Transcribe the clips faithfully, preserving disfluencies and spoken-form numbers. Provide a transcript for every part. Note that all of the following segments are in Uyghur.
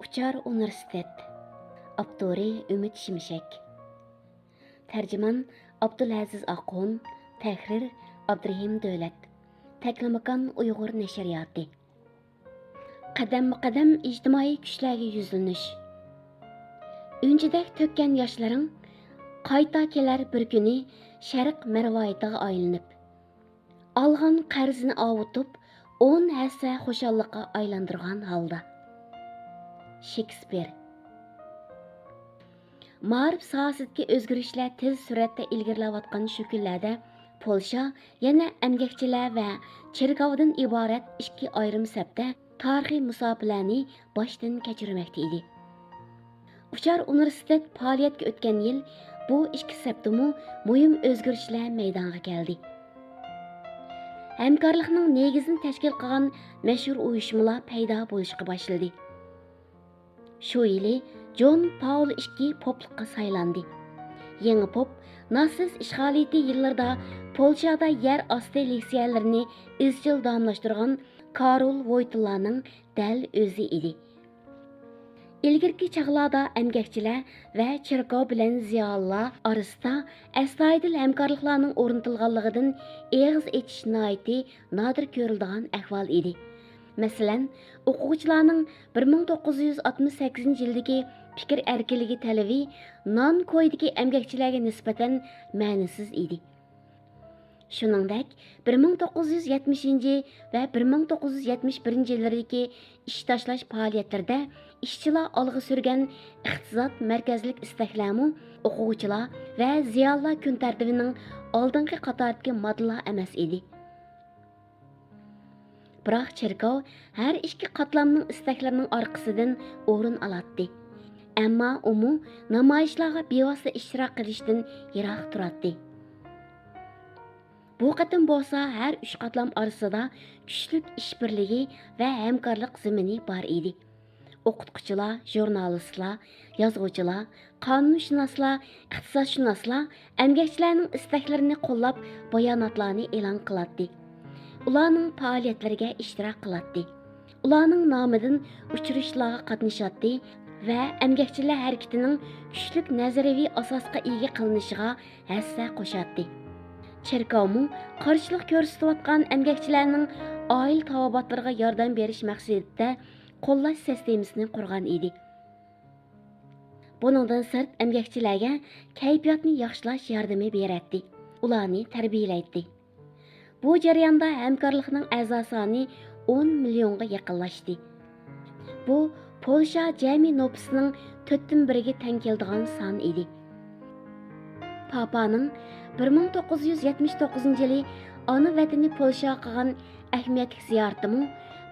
ئۇچار ئۇنىۋېرسىتېت. ئاپتورى ئۈمىد شىمشەك. تەرجىمان ئابدۇلئەزىز ئاقۇن. تەھرىر ئابدۇرېھىم دۆلەت. تەكلىماكان ئۇيغۇر نەشرىياتى. قەدەممۇ قەدەم ئىجتىمائىي كۈچلەرگە يۈزلىنىش. ئۈنچىدەك تۆككەن ياشلىرىڭ قايتا كېلەر بىر كۈنى شەرق مەرۋايىتىغا ئايلىنىپ. ئالغان قەرزىنى ئاۋۇتۇپ، ئون ھەسسە خۇشاللىققا ئايلاندۇرغان ھالدا. شېكسپىر. مائارىپ ساھەسىدىكى ئۆزگىرىشلەر تېز سۈرئەتتە ئىلگىرىلەۋاتقان شۇ كۈنلەردە پولشا يەنە ئەمگەكچىلەر ۋە چېركاۋدىن ئىبارەت ئىككى ئايرىم سەپتە تارىخىي مۇساپىلەرنى باشتىن كەچۈرمەكتە ئىدى. ئۇچار ئۇنىۋېرسىتېت پائالىيەتكە ئۆتكەن يىل بۇ ئىككى سەپتىمۇ مۇھىم ئۆزگىرىشلەر مەيدانغا كەلدى. ھەمكارلىقنىڭ نېگىزىنى تەشكىل قىلغان مەشھۇر ئۇيۇشمىلار پەيدا بولۇشقا باشلىدى. شۇ يىلى جون پاۋل ئىككى پوپلۇققا سايلاندى. يېڭى پوپ ناتسىست ئىشغالىيىتى يىللىرىدا پولشادا يەر ئاستى لېكسىيەلىرىنى ئىزچىل داۋاملاشتۇرغان كارول ۋويتىلانىڭ دەل ئۆزى ئىدى. ئىلگىرىكى چاغلاردا ئەمگەكچىلەر ۋە چېركاۋ بىلەن زىيالىيلار ئارىسىدا ئەستايىدىل ھەمكارلىقلارنىڭ ئورنىتىلغانلىقىدىن ئېغىز ئېچىش ناھايىتى نادىر كۆرۈلىدىغان ئەھۋال ئىدى. مەسىلەن، ئوقۇغۇچىلارنىڭ بىر مىڭ توققۇز يۈز ئاتمىش سەككىزىنچى يىلدىكى پىكىر ئەركىنلىكى تەلىپى نانكويدىكى ئەمگەكچىلەرگە نىسبەتەن مەنىسىز ئىدى. شۇنىڭدەك، بىر مىڭ توققۇز يۈز يەتمىشىنچى ۋە بىر مىڭ توققۇز يۈز يەتمىش بىرىنچى يىللىرىدىكى ئىش تاشلاش پائالىيەتلىرىدە ئىشچىلار ئالغا سۈرگەن ئىقتىساد مەركەزلىك ئىستەكلەرمۇ ئوقۇغۇچىلار ۋە زىيالىيلار كۈن تەرتىپىنىڭ ئالدىنقى قاتارىدىكى ماددىلار ئەمەس ئىدى. بىراق چېركاۋ ھەر ئىككى قاتلامنىڭ ئىستەكلىرىنىڭ ئارقىسىدىن ئورۇن ئالاتتى. ئەمما ئۇمۇ نامايىشلارغا بىۋاسىتە ئىشتىراك قىلىشتىن يىراق تۇراتتى. بۇ قېتىم بولسا ھەر ئۈچ قاتلام ئارىسىدا كۈچلۈك ئىشبىرلىكى ۋە ھەمكارلىق زېمىنى بار ئىدى. ئوقۇتقۇچىلار، ژۇرنالىستلار، يازغۇچىلار، قانۇنشۇناسلار، ئىقتىسادشۇناسلار ئەمگەكچىلەرنىڭ ئىستەكلىرىنى قوللاپ باياناتلارنى ئېلان قىلاتتى. ئۇلارنىڭ پائالىيەتلىرىگە ئىشتىراك قىلاتتى. ئۇلارنىڭ نامىدىن ئۇچرىشىشلارغا قاتنىشاتتى ۋە ئەمگەكچىلەر ھەرىكىتىنىڭ كۈچلۈك نەزەرىيىۋى ئاساسقا ئىگە قىلىنىشىغا ھەسسە قوشاتتى. چېركاۋمۇ قارشىلىق كۆرسىتىۋاتقان ئەمگەكچىلەرنىڭ ئائىلە تاۋابىئاتلىرىغا ياردەم بېرىش مەقسىتىدە قوللاش سىستېمىسىنى قۇرغان ئىدى. بۇنىڭدىن سىرت، ئەمگەكچىلەرگە كەيپىياتنى ياخشىلاش ياردىمى بېرەتتى، ئۇلارنى تەربىيەلەيتتى. بۇ جەرياندا ھەمكارلىقنىڭ ئەزا سانى ئون مىليونغا يېقىنلاشتى. بۇ پولشا جەمئىي نوپۇسىنىڭ تۆتتىن بىرىگە تەڭ كېلىدىغان سان ئىدى. پاپانىڭ بىر مىڭ توققۇز يۈز يەتمىش توققۇزىنچى يىلى ئانا ۋەتىنى پولشاغا قىلغان ئەھمىيەتلىك زىيارىتىمۇ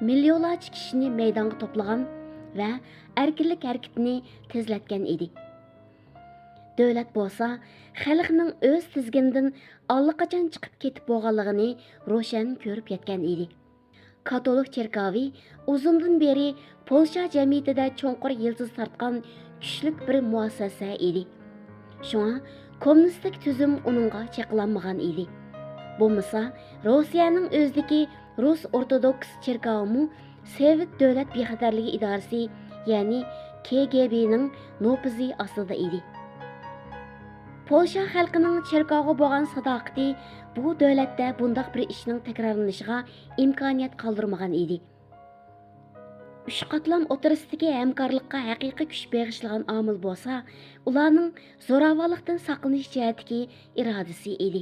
مىليونلارچە كىشىنى مەيدانغا توپلىغان ۋە ئەركىنلىك ھەرىكىتىنى تېزلەتكەن ئىدى. دۆلەت بولسا خەلقنىڭ ئۆز تىزگىنىدىن ئاللىقاچان چىقىپ كېتىپ بولغانلىقىنى روشەن كۆرۈپ يەتكەن ئىدى. كاتولىك چېركاۋى ئۇزۇندىن بېرى پولشا جەمئىيىتىدە چوڭقۇر يىلتىز تارتقان كۈچلۈك بىر مۇئەسسەسە ئىدى. شۇڭا كوممۇنىستىك تۈزۈم ئۇنىڭغا چېقىلالمىغان ئىدى. بولمىسا، روسىيەنىڭ ئۆزىدىكى رۇس ئورتودوكس چېركاۋىمۇ سوۋېت دۆلەت بىخەتەرلىكى ئىدارىسى، يەنى كې گې بېنىڭ نوپۇزى ئاستىدا ئىدى. پولشا خەلقىنىڭ چېركاۋغا بولغان ساداقىتى بۇ دۆلەتتە بۇنداق بىر ئىشنىڭ تەكرارلىنىشىغا ئىمكانىيەت قالدۇرمىغان ئىدى. ئۈچ قاتلام ئوتتۇرىسىدىكى ھەمكارلىققا ھەقىقىي كۈچ بېغىشلىغان ئامىل بولسا، ئۇلارنىڭ زوراۋانلىقتىن ساقلىنىش جەھەتتىكى ئىرادىسى ئىدى.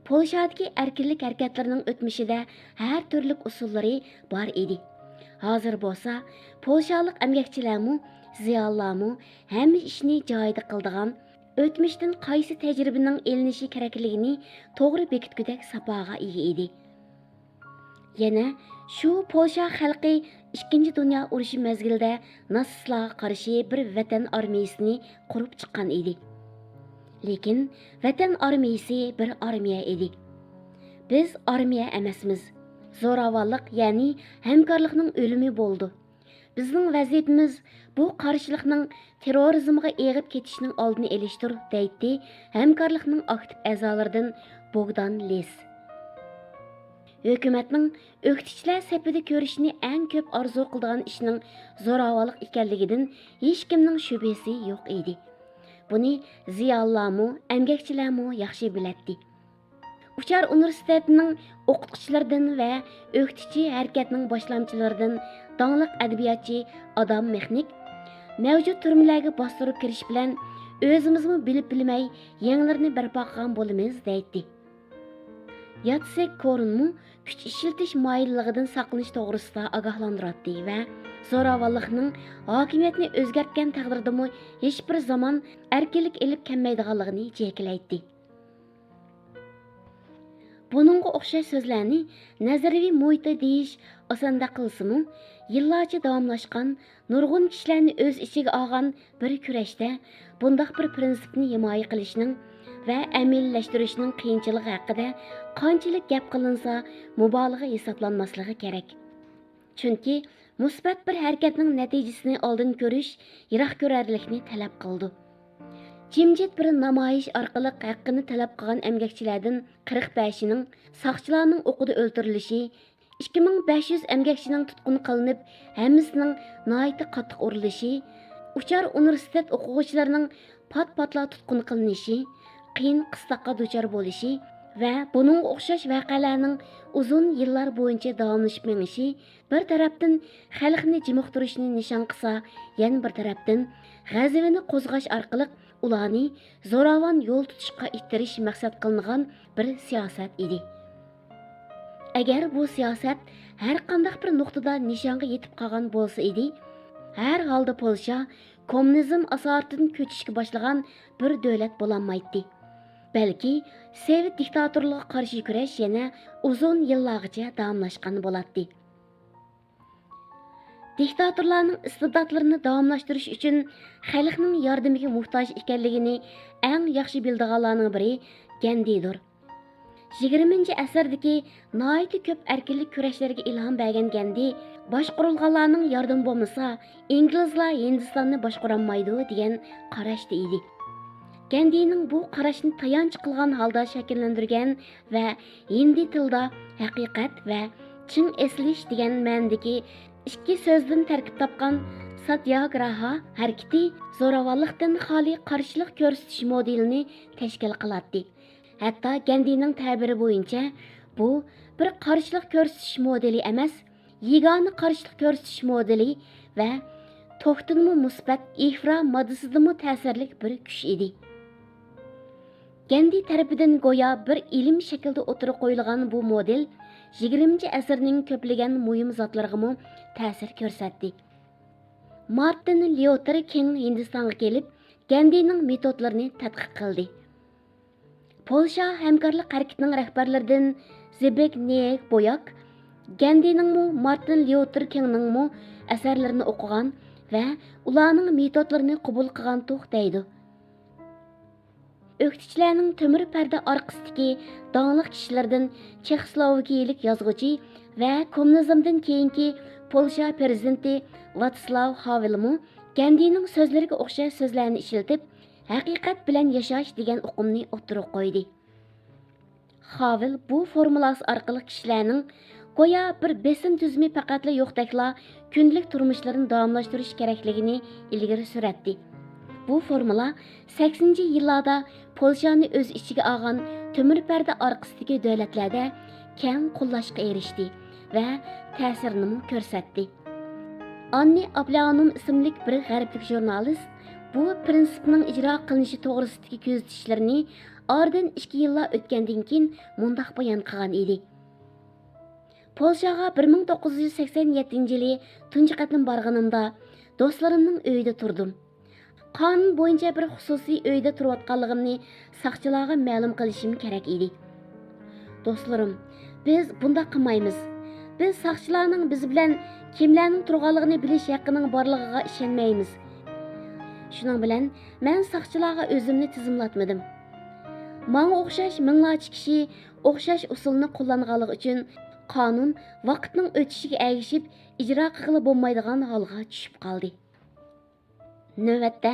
پولشادىكى ئەركىنلىك ھەرىكەتلىرىنىڭ ئۆتمۈشىدە ھەر تۈرلۈك ئۇسۇللىرى بار ئىدى. ھازىر بولسا پولشالىق ئەمگەكچىلەرمۇ، زىيالىيلارمۇ ھەممە ئىشنى جايىدا قىلىدىغان، ئۆتمۈشتىن قايسى تەجرىبىنىڭ ئېلىنىشى كېرەكلىكىنى توغرا بېكىتكۈدەك ساپاغا ئىگە ئىدى. يەنە شۇ پولشا خەلقى ئىككىنچى دۇنيا ئۇرۇشى مەزگىلىدە ناتسىستلارغا قارشى بىر ۋەتەن ئارمىيىسىنى قۇرۇپ چىققان ئىدى. لېكىن ۋەتەن ئارمىيىسى بىر ئارمىيە ئىدى. بىز ئارمىيە ئەمەسمىز. زوراۋانلىق، يەنى ھەمكارلىقنىڭ ئۆلۈمى بولىدۇ. بىزنىڭ ۋەزىپىمىز بۇ قارشىلىقنىڭ تېررورىزمغا ئېغىپ كېتىشىنىڭ ئالدىنى ئېلىشتۇر، دەيتتى ھەمكارلىقنىڭ ئاكتىپ ئەزالىرىدىن بوگدان لىس. ھۆكۈمەتنىڭ ئۆكتىچىلەر سېپىدە كۆرۈشنى ئەڭ كۆپ ئارزۇ قىلىدىغان ئىشنىڭ زوراۋانلىق ئىكەنلىكىدىن ھېچكىمنىڭ شۈبھىسى يوق ئىدى. بۇنى زىيالىيلارمۇ، ئەمگەكچىلەرمۇ ياخشى بىلەتتى. ئۇچار ئۇنىۋېرسىتېتىنىڭ ئوقۇتقۇچىلىرىدىن ۋە ئۆكتىچى ھەرىكەتنىڭ باشلامچىلىرىدىن داڭلىق ئەدەبىياتچى ئادام مېخنىك، مەۋجۇت تۈرمىلەرگە باستۇرۇپ كىرىش بىلەن ئۆزىمىزمۇ بىلىپ بىلمەي يېڭىلىرىنى بەرپا قىلغان بولىمىز، دەيتتى. ياتسېك كورىنمۇ كۈچ ئىشلىتىش مايىللىقىدىن ساقلىنىش توغرىسىدا ئاگاھلاندۇراتتى ۋە زوراۋانلىقنىڭ ھاكىمىيەتنى ئۆزگەرتكەن تەقدىردىمۇ ھېچبىر زامان ئەركىنلىك ئېلىپ كەلمەيدىغانلىقىنى جەكىلەيتتى. بۇنىڭغا ئوخشاش سۆزلەرنى نەزەرىيەۋى مۇھىتتا دېيىش ئاساندا قىلسىمۇ، يىللارچە داۋاملاشقان نۇرغۇن كىشىلەرنى ئۆز ئىچىگە ئالغان بىر كۈرەشتە بۇنداق بىر پىرىنسىپنى ھىمايە قىلىشنىڭ ۋە ئەمەلىيلەشتۈرۈشنىڭ قىيىنچىلىقى ھەققىدە قانچىلىك گەپ قىلىنسا، مۇبالىغە ھېسابلانماسلىقى كېرەك. چۈنكى مۇسبەت بىر ھەرىكەتنىڭ نەتىجىسىنى ئالدىن كۆرۈش يىراق كۆرەرلىكنى تەلەپ قىلىدۇ. جىمجىت بىر نامايىش ئارقىلىق ھەققىنى تەلەپ قىلغان ئەمگەكچىلەردىن قىرىق بەشىنىڭ ساقچىلارنىڭ ئوقىدا ئۆلتۈرۈلۈشى، ئىككى مىڭ بەش يۈز ئەمگەكچىنىڭ تۇتقۇن قىلىنىپ، ھەممىسىنىڭ ناھايىتى قاتتىق ئۇرۇلۇشى، ئۇچار ئۇنىۋېرسىتېت ئوقۇغۇچىلىرىنىڭ پات-پاتلا تۇتقۇن قىلىنىشى، قىيىن قىستاققا دۇچار بولۇشى ۋە بۇنىڭغا ئوخشاش ۋەقەلەرنىڭ ئۇزۇن يىللار بويىچە داۋاملىشىپ مېڭىشى بىر تەرەپتىن خەلقنى جىمىقتۇرۇشنى نىشان قىلسا، يەنە بىر تەرەپتىن غەزىپىنى قوزغاش ئارقىلىق ئۇلارنى زوراۋان يول تۇتۇشقا ئىتتىرىش مەقسەت قىلىنغان بىر سىياسەت ئىدى. ئەگەر بۇ سىياسەت ھەر قانداق بىر نۇقتىدا نىشانغا يېتىپ قالغان بولسا ئىدى، ھەر ھالدا پولشا كوممۇنىزم ئاسارىتىدىن كۆچۈشكە باشلىغان بىر دۆلەت بولالمايتتى. بەلكى سوۋېت دىكتاتورلۇقىغا قارشى كۈرەش يەنە ئۇزۇن يىللارغىچە داۋاملاشقان بولاتتى. دىكتاتورلارنىڭ ئىستىبداتلىرىنى داۋاملاشتۇرۇش ئۈچۈن خەلقنىڭ ياردىمىگە موھتاج ئىكەنلىكىنى ئەڭ ياخشى بىلىدىغانلارنىڭ بىرى گەندىدۇر. يىگىرمىنچى ئەسىردىكى ناھايىتى كۆپ ئەركىنلىك كۈرەشلىرىگە ئىلھام بەرگەن گەندى، باشقۇرۇلغانلارنىڭ ياردىمى بولمىسا، ئىنگلىزلار ھىندىستاننى باشقۇرالمايدۇ، دېگەن قاراشتا ئىدى. گەندىنىڭ بۇ قاراشنى تايانچ قىلغان ھالدا شەكىللەندۈرگەن ۋە ھىندى تىلىدا ھەقىقەت ۋە چىڭ ئېسىلىش دېگەن مەنىدىكى ئىككى سۆزدىن تەركىب تاپقان ساتياگراھا ھەرىكىتى زوراۋانلىقتىن خالىي قارشىلىق كۆرسىتىش مودېلىنى تەشكىل قىلاتتى. ھەتتا گەندىنىڭ تەبىرى بويىچە، بۇ بىر قارشىلىق كۆرسىتىش مودېلى ئەمەس، يېگانە قارشىلىق كۆرسىتىش مودېلى ۋە توكتىنمۇ مۇسبەت، ئىفرا ماددىسىدىنمۇ تەسىرلىك بىر كۈچ ئىدى. گەندى تەرىپىدىن گويا بىر ئىلىم شەكلىدە ئوتتۇرىغا قويۇلغان بۇ مودېل يىگىرمىنچى ئەسىرنىڭ كۆپلىگەن مۇھىم زاتلىرىغىمۇ تەسىر كۆرسەتتى. مارتىن ليۇتېر كىڭ ھىندىستانغا كېلىپ، گەندىنىڭ مېتودلىرىنى تەتقىق قىلدى. پولشا ھەمكارلىق ھەرىكىتىنىڭ رەھبەرلىرىدىن زىبىگنيېۋ بوياك گەندىنىڭمۇ، مارتىن ليۇتېر كىڭنىڭمۇ ئەسەرلىرىنى ئوقۇغان ۋە ئۇلارنىڭ مېتودلىرىنى قوبۇل قىلغانتۇق دەيدۇ. ئۆكتىچىلەرنىڭ تۆمۈر پەردە ئارقىسىدىكى داڭلىق كىشىلىرىدىن چېخوسلوۋاكىيىلىك يازغۇچى ۋە كوممۇنىزمدىن كېيىنكى پولشا پىرېزىدېنتى ۋاتسلاۋ ھاۋېلمۇ گەندىنىڭ سۆزلىرىگە ئوخشاش سۆزلەرنى ئىشلىتىپ، ھەقىقەت بىلەن ياشاش دېگەن ئۇقۇمنى ئوتتۇرىغا قويدى. خاۋېل بۇ فورمۇلاسى ئارقىلىق كىشىلەرنىڭ گويا بىر بېسىم تۈزۈمى پەقەتلا يوقتەكلا كۈندىلىك تۇرمۇشلىرىنى داۋاملاشتۇرۇش كېرەكلىكىنى ئىلگىرى سۈرەتتى. بۇ فورمۇلا سەكسىنىنچى يىللاردا پولشانى ئۆز ئىچىگە ئالغان تۆمۈر پەردە ئارقىسىدىكى دۆلەتلەردە كەڭ قوللاشقا ئېرىشتى ۋە تەسىرىنىمۇ كۆرسەتتى. ئاننى ئابلانوم ئىسىملىك بىر غەربلىك ژۇرنالىست بۇ پىرىنسىپنىڭ ئىجرا قىلىنىشى توغرىسىدىكى كۆزىتىشلىرىنى ئارىدىن ئىككى يىللار ئۆتكەندىن كېيىن مۇنداق بايان قىلغان ئىدى: پولشاغا بىر مىڭ توققۇز يۈز سەكسەن يەتتىنچى يىلى تۇنجى قېتىم بارغىنىمدا، دوستلىرىمنىڭ ئۆيىدە تۇردۇم. قانۇن بويىچە بىر خۇسۇسىي ئۆيدە تۇرۇۋاتقانلىقىمنى ساقچىلارغا مەلۇم قىلىشىم كېرەك ئىدى. دوستلىرىم، بىز بۇنداق قىلمايمىز. بىز ساقچىلارنىڭ بىز بىلەن كىملەرنىڭ تۇرغانلىقىنى بىلىش ھەققىنىڭ بارلىقىغا ئىشەنمەيمىز. شۇنىڭ بىلەن مەن ساقچىلارغا ئۆزۈمنى تىزىملاتمىدىم. ماڭا ئوخشاش مىڭلارچە كىشى ئوخشاش ئۇسۇلنى قوللانغانلىقى ئۈچۈن قانۇن ۋاقىتنىڭ ئۆتۈشىگە ئەگىشىپ ئىجرا قىلغىلى بولمايدىغان ھالغا چۈشۈپ قالدى. نۆۋەتتە،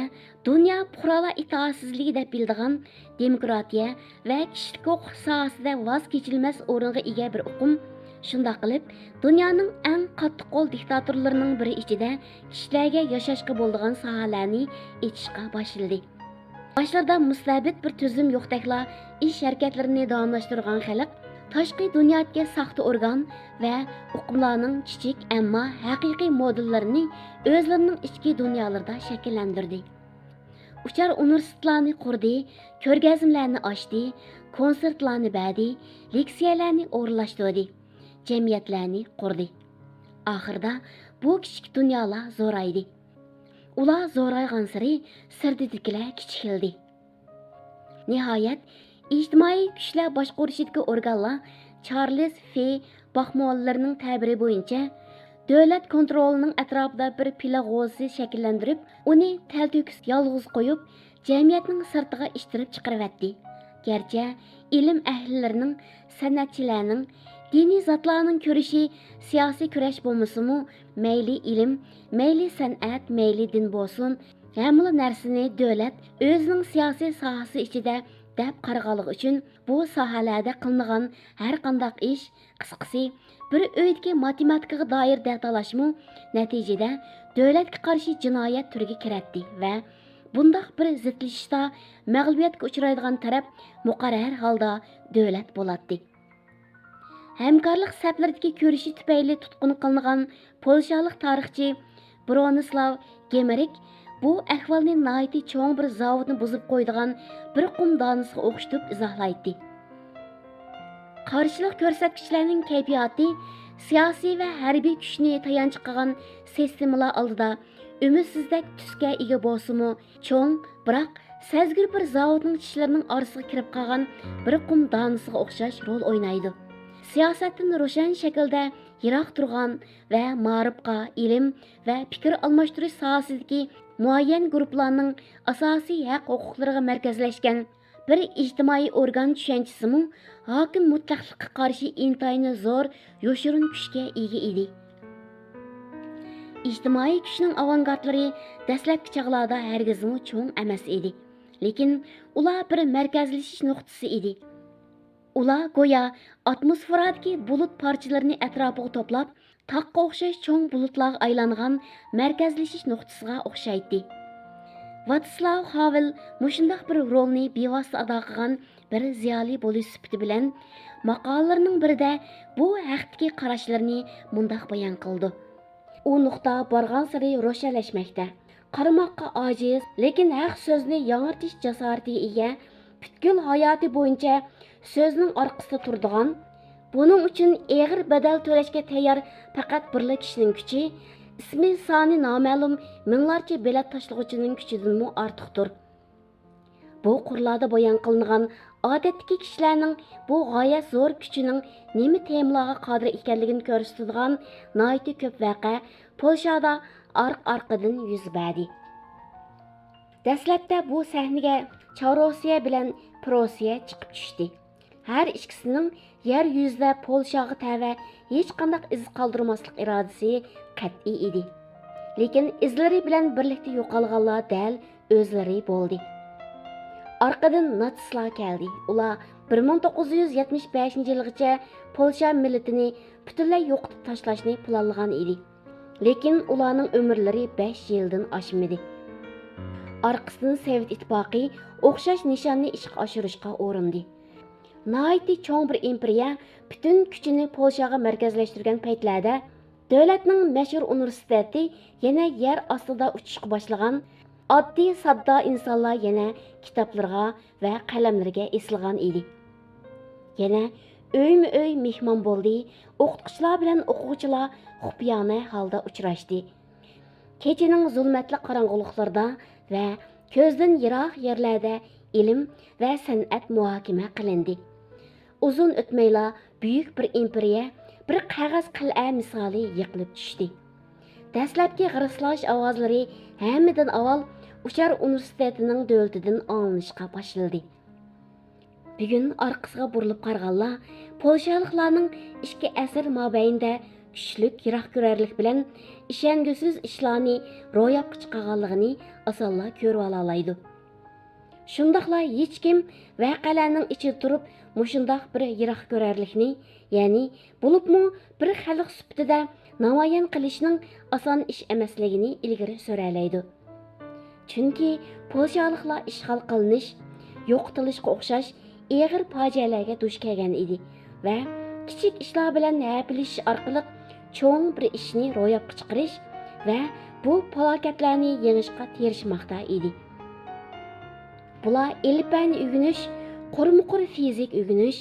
دۇنيا پۇقرالار ئىتائەتسىزلىكى دەپ بىلىدىغان دېموكراتىيە ۋە كىشىلىك ھوقۇق ساھەسىدە ۋاز كېچىلمەس ئورۇنغا ئىگە بىر ئۇقۇم شۇنداق قىلىپ، دۇنيانىڭ ئەڭ قاتتىق قول دىكتاتورلىرىنىڭ بىرى ئىچىدە كىشىلەرگە ياشاشقا بولىدىغان ساھەلەرنى ئېچىشقا باشلىدى. باشلىرىدا مۇستەبىت بىر تۈزۈم يوقتەكلا ئىش ھەرىكەتلىرىنى داۋاملاشتۇرغان خەلق تاشقى دۇنيادىكى ساختا ئورگان ۋە ئۇقۇملارنىڭ كىچىك، ئەمما ھەقىقىي مودېللىرىنى ئۆزلىرىنىڭ ئىچكى دۇنيالىرىدا شەكىللەندۈردى. ئۇچار ئۇنىۋېرسىتېتلارنى قۇردى، كۆرگەزمىلەرنى ئاچتى، كونسېرتلارنى بەردى، لېكسىيەلەرنى ئورۇنلاشتۇردى. جەمئىيەتلەرنى قۇردى. ئاخىرىدا بۇ كىچىك دۇنيالار زورايدى. ئۇلار زورايغانسېرى سىرتىدىكىلەر كىچىكلىدى. نىھايەت، ئىجتىمائىي كۈچلەر باشقۇرۇشىدىكى ئورگانلار چارلىز فې باخموللېرنىڭ تەبىرى بويىچە دۆلەت كونترولىنىڭ ئەتراپىدا بىر پىلە غوزىسى شەكىللەندۈرۈپ، ئۇنى تەلتۆكۈس يالغۇز قويۇپ، جەمئىيەتنىڭ سىرتىغا ئىتتىرىپ چىقىرىۋەتتى. گەرچە ئىلىم ئەھلىلىرىنىڭ، سەنئەتچىلەرنىڭ، دىنىي زاتلارنىڭ كۈرىشى سىياسىي كۈرەش بولمىسىمۇ، مەيلى ئىلىم، مەيلى سەنئەت، مەيلى دىن بولسۇن، ھەممىلا نەرسىنى دۆلەت ئۆزىنىڭ سىياسىي ساھەسى ئىچىدە دەپ قارىغانلىقى ئۈچۈن، بۇ ساھەلەردە قىلىنغان ھەر قانداق ئىش، قىسقىسى، بىر ئۆيدىكى ماتېماتىكىغا دائىر دەتالاشمۇ نەتىجىدە دۆلەتكە قارشى جىنايەت تۈرىگە كىرەتتى ۋە بۇنداق بىر زىتلىشىشتا مەغلۇبىيەتكە ئۇچرايدىغان تەرەپ مۇقەررەر ھالدا دۆلەت بولاتتى. ھەمكارلىق سەپلىرىدىكى كۈرىشى تۈپەيلى تۇتقۇن قىلىنغان پولشالىق تارىخچى برونىسلاۋ گېمرىك بۇ ئەھۋالنى ناھايىتى چوڭ بىر زاۋۇتنى بۇزۇپ قويىدىغان بىر قۇم دانىسىغا ئوخشىتىپ ئىزاھلايتتى. قارشىلىق كۆرسەتكۈچىلەرنىڭ كەيپىياتى سىياسىي ۋە ھەربىي كۈچنى تايانچ قىلغان سىستېمىلار ئالدىدا ئۈمىدسىزدەك تۈسكە ئىگە بولسىمۇ، چوڭ، بىراق سەزگۈر بىر زاۋۇتنىڭ چىشلىرىنىڭ ئارىسىغا كىرىپ قالغان بىر قۇم دانىسىغا ئوخشاش رول ئوينايدۇ. سىياسەتتىن روشەن شەكىلدە يىراق تۇرغان ۋە مائارىپقا، ئىلىم ۋە پىكىر ئالماشتۇرۇش ساھەسىدىكى مۇئەييەن گۇرۇپپىلارنىڭ ئاساسىي ھەق-ھوقۇقلىرىغا مەركەزلەشكەن بىر ئىجتىمائىي ئورگان چۈشەنچىسىمۇ ھاكىم مۇتلەقلىققا قارشى ئىنتايىن زور يوشۇرۇن كۈچكە ئىگە ئىدى. ئىجتىمائىي كۈچنىڭ ئاۋانگارتلىرى دەسلەپكى چاغلاردا ھەرگىزمۇ چوڭ ئەمەس ئىدى، لېكىن ئۇلار بىر مەركەزلىشىش نۇقتىسى ئىدى. ئۇلار گويا ئاتموسفېرادىكى بۇلۇت پارچىلىرىنى ئەتراپىغا توپلاپ، تاغقا ئوخشاش چوڭ بۇلۇتلارغا ئايلانغان مەركەزلىشىش نۇقتىسىغا ئوخشايتتى. ۋاتسلاۋ خاۋېل مۇشۇنداق بىر رولنى بىۋاسىتە ئادا قىلغان بىر زىيالىي بولۇش سۈپىتى بىلەن، ماقالىلىرىنىڭ بىرىدە بۇ ھەقتىكى قاراشلىرىنى مۇنداق بايان قىلىدۇ: ئۇ نۇقتا بارغانسېرى روشەنلەشمەكتە. قارىماققا ئاجىز، لېكىن ھەق سۆزنى ياڭرىتىش جاسارىتىگە ئىگە، پۈتكۈل ھاياتى بويىچە سۆزنىڭ ئارقىسىدا تۇرىدىغان، بۇنىڭ ئۈچۈن ئېغىر بەدەل تۆلەشكە تەييار پەقەت بىرلا كىشىنىڭ كۈچى، ئىسمى سانى نامەلۇم مىڭلارچە بېلەت تاشلىغۇچىنىڭ كۈچىدىنمۇ ئارتۇقتۇر. بۇ قۇرلاردا بايان قىلىنغان ئادەتتىكى كىشىلەرنىڭ بۇ غايەت زور كۈچىنىڭ نېمە تېمىلارغا قادىر ئىكەنلىكىنى كۆرسىتىدىغان ناھايىتى كۆپ ۋەقە پولشادا ئارقا-ئارقىدىن يۈز بەردى. دەسلەپتە بۇ سەھنىگە چاۋروسىيە بىلەن پروسىيە چىقىپ چۈشتى. ھەر ئىككىسىنىڭ يەر يۈزىدە پولشاغا تەۋە ھېچقانداق ئىز قالدۇرماسلىق ئىرادىسى قەتئىي ئىدى. لېكىن ئىزلىرى بىلەن بىرلىكتە يوقالغانلار دەل ئۆزلىرى بولدى. ئارقىدىن ناتسىستلار كەلدى. ئۇلار بىر مىڭ توققۇز يۈز يەتمىش بەشىنچى يىلغىچە پولشا مىللىتىنى پۈتۈنلەي يوقىتىپ تاشلاشنى پىلانلىغان ئىدى. لېكىن ئۇلارنىڭ ئۆمۈرلىرى بەش يىلدىن ئاشمىدى. ئارقىسىدىن سوۋېت ئىتتىپاقى ئوخشاش نىشاننى ئىشقا ئاشۇرۇشقا ئۇرۇندى. ناھايىتى چوڭ بىر ئىمپېرىيە پۈتۈن كۈچىنى پولشاغا مەركەزلەشتۈرگەن پەيتلەردە، دۆلەتنىڭ مەشھۇر ئۇنىۋېرسىتېتى يەنە يەر ئاستىدا ئۇچۇشقا باشلىغان، ئاددىي ساددا ئىنسانلار يەنە كىتابلىرىغا ۋە قەلەملىرىگە ئېسىلغان ئىدى. يەنە ئۆيمۇ ئۆي مېھمان بولدى، ئوقۇتقۇچىلار بىلەن ئوقۇغۇچىلار خۇپىيانە ھالدا ئۇچراشتى. كېچىنىڭ زۇلمەتلىك قاراڭغۇلۇقلىرىدا ۋە كۆزدىن يىراق يەرلەردە ئىلىم ۋە سەنئەت مۇھاكىمە قىلىندى. ئۇزۇن ئۆتمەيلا بۈيۈك بىر ئىمپېرىيە بىر قەغەز قەلئە مىسالى يىقىلىپ چۈشتى. دەسلەپكى غىرسىلاش ئاۋازلىرى ھەممىدىن ئاۋۋال ئۇچار ئۇنىۋېرسىتېتىنىڭ دۆلىتىدىن ئاڭلىنىشقا باشلىدى. بۈگۈن ئارقىسىغا بۇرۇلۇپ قارىغانلار پولشالىقلارنىڭ ئىككى ئەسىر مابەينىدە كۈچلۈك يىراق كۆرەرلىك بىلەن ئىشەنگۈسىز ئىشلارنى روياپقا چىقارغانلىقىنى ئاسانلا كۆرۈۋالالايدۇ. شۇنداقلا ھېچكىم ۋەقەلەرنىڭ ئىچىدە تۇرۇپ مۇشۇنداق بىر يىراق كۆرەرلىكنى، يەنى بولۇپمۇ بىر خەلق سۈپىتىدە نامايان قىلىشنىڭ ئاسان ئىش ئەمەسلىكىنى ئىلگىرى سۈرەلەيدۇ. چۈنكى پولشالىقلار ئىشغال قىلىنىش، يوقىتىلىشقا ئوخشاش ئېغىر پاجىئەلەرگە دۇچ كەلگەن ئىدى ۋە كىچىك ئىشلار بىلەن ھەپىلىشىش ئارقىلىق چوڭ بىر ئىشنى روياپقا چىقىرىش ۋە بۇ پالاكەتلەرنى يېڭىشقا تىرىشماقتا ئىدى. بۇلار ئېلىپبەنى ئۆگىنىش، قۇرمۇقۇر فىزىك ئۆگىنىش،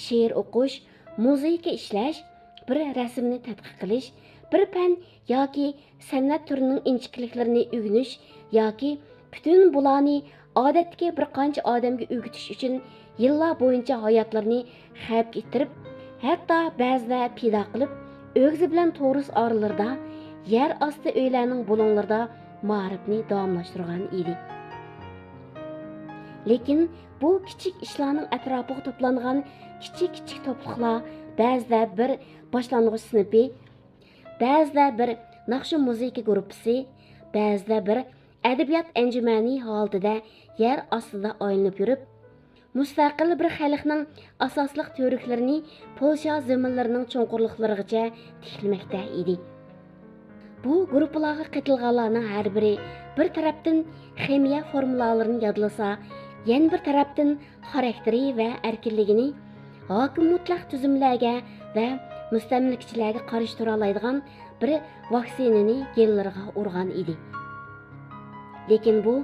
شېئىر ئوقۇش، مۇزىكا ئىشلەش، بىر رەسىمنى تەتقىق قىلىش، بىر پەن ياكى سەنئەت تۈرىنىڭ ئىنچىكىلىكلىرىنى ئۆگىنىش ياكى پۈتۈن بۇلارنى ئادەتتىكى بىر قانچە ئادەمگە ئۆگىتىش ئۈچۈن يىللار بويىچە ھاياتلىرىنى خەۋپكە ئىتتىرىپ، ھەتتا بەزىلەر پىدا قىلىپ، ئۆگزە بىلەن تورۇس ئارىلىرىدا، يەر ئاستى ئۆيلەرنىڭ بۇلۇڭلىرىدا مائارىپنى داۋاملاشتۇرغان ئىدى. لېكىن بۇ كىچىك ئىشلارنىڭ ئەتراپىغا توپلانغان كىچىك-كىچىك توپلۇقلار، بەزىدە بىر باشلانغۇچ سىنىپى، بەزىدە بىر ناخشا مۇزىكا گۇرۇپپىسى، بەزىدە بىر ئەدەبىيات ئەنجۈمەنى ھالىتىدە يەر ئاستىدا ئايلىنىپ يۈرۈپ، مۇستەقىل بىر خەلقنىڭ ئاساسلىق تۈۋرۈكلىرىنى پولشا زېمىنلىرىنىڭ چوڭقۇرلۇقلىرىغىچە تىكلىمەكتە ئىدى. بۇ گۇرۇپپىلارغا قېتىلغانلارنىڭ ھەر بىرى بىر تەرەپتىن خىمىيە فورمۇلالىرىنى يادلىسا، يەنە بىر تەرەپتىن خاراكتېرى ۋە ئەركىنلىكىنى ھاكىم مۇتلەق تۈزۈملەرگە ۋە مۇستەملىكىچىلەرگە قارشى تۇرالايدىغان بىر ۋاكسىنىنى گېنلىرىغا ئۇرغان ئىدى. لېكىن بۇ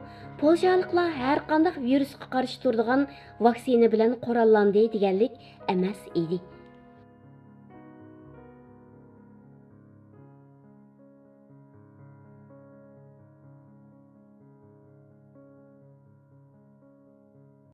پولشالىقلار ھەرقانداق ۋىرۇسقا قارشى تۇرىدىغان ۋاكسىنا بىلەن قوراللاندى دېگەنلىك ئەمەس ئىدى.